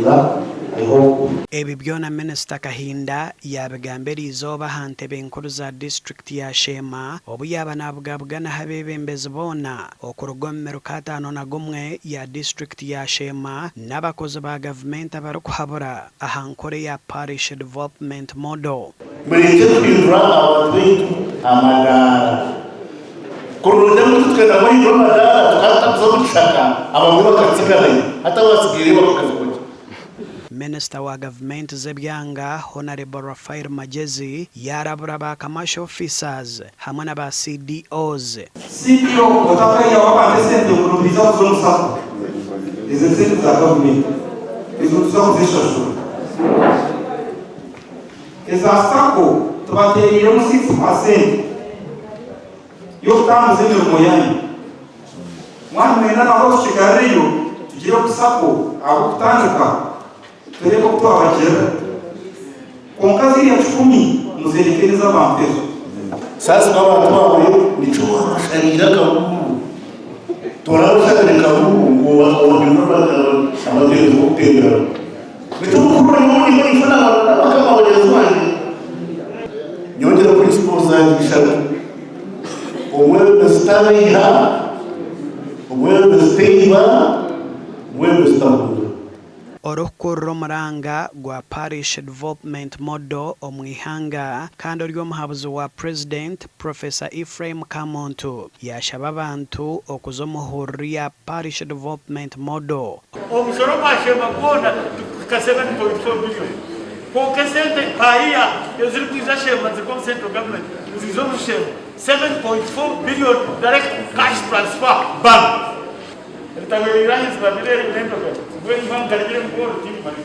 kuhindura I hope. Ebi byona Minisita Kahinda yaabigamba eriizooba aha ntebe nkuru za disiturikiti ya Sheema obu yaaba naabugabuganaho abeebembezi boona okuruga omu miruka 51 ya disiturikiti ya Sheema n'abakozi ba gavumenti abarikuhabura aha nkora eya Parish Development Model. Murekye kuhindura abantu baitu amadaara. Kurungi ngu titwenda kuhindura amadaara tukaba tutakuza omu kishaka abamwe bakatsigarayo hati abatsigaireyo bakakazibwa gye. Minisita wa gavumenti z'ebyanga, Honarebo Raphael Magyezi yaarabura ba Commercial Officers hamwe na ba CDOs. CDO otakaihaho abantu esente ngu nibaija kuza omu sacco, ezo esente za gavumenti ezo nituza kuzishashura. Eza sacco tubateereiremu 6% y'okutambuza emirimo yanyu. Mwaba nimwenda nabwo tukigarureyo tugire omu sacco ahabw'okutandika tureebe oku twabagirira. Kwonka ziriya kikumi muzireke n'ez'abantu ezo. Saasibwa abantu baawe, nikyo waabashariire akabuuru. Toorabashabire kabuuru ngu ohindure abagyenzi b'okutemberamu. Nikyo mukuru nyowe ndimu ninfa n'abakama bagyenzi bangye. Nyongyere principles zangye ishatu. Omwebembezi tabeiha, omwebembezi taiba, omwebembezi tahuura. Orikukurira omuranga gwa Parish Development Model omu ihanga kandi ori omuhabuzi wa Purezidenti, Professor Ephraim Kamuntu yaashaba abantu okuza omu hururu ya Parish Development Model. Omushoro gwa Sheema gwona niguhika 7.4 billion kwonka esente paayiya ezirikwija Sheema nizirwa omu Central Government niziija omuri Sheema 7.4 billion direct cash transfer bank. Ritahwereire aha iziba rireebi n'endogano, mbwenu imwe mutarigire nkoori tindimanya.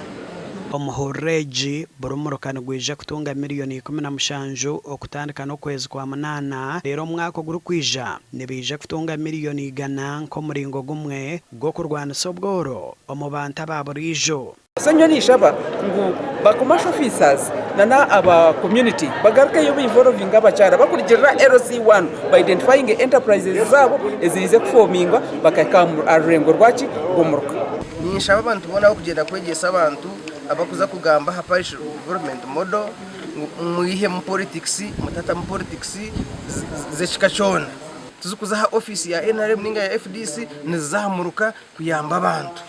Omuhururu egi, buri muruka nigwija kutunga miriyoni 17 okutandika n'okwezi kwa munaana reero omwaka ogurikwija nibaija kutunga miriyoni 100 nk'omuringo gumwe gw'okurwanisa obworo omu bantu aba buriijo. So nyowe ninshaba ngu ba commercial officers na na aba community bagarukeyo ba involvinge abakyara bakurugirira LC1 ba identifyinge enterprises zaabo ezirize kufomingwa bakahika aha rurengo rwaki rw'omuruka. Ninshaba abantu boona abarikugyenda kwegyesa abantu abarikuza kugamba aha parish development model ngu mwihemu politics mutatamu politics z'ekika kyona. Tizikuza aha ofiisi ya nrm ninga ya FDC niziza aha muruka kuyamba abantu.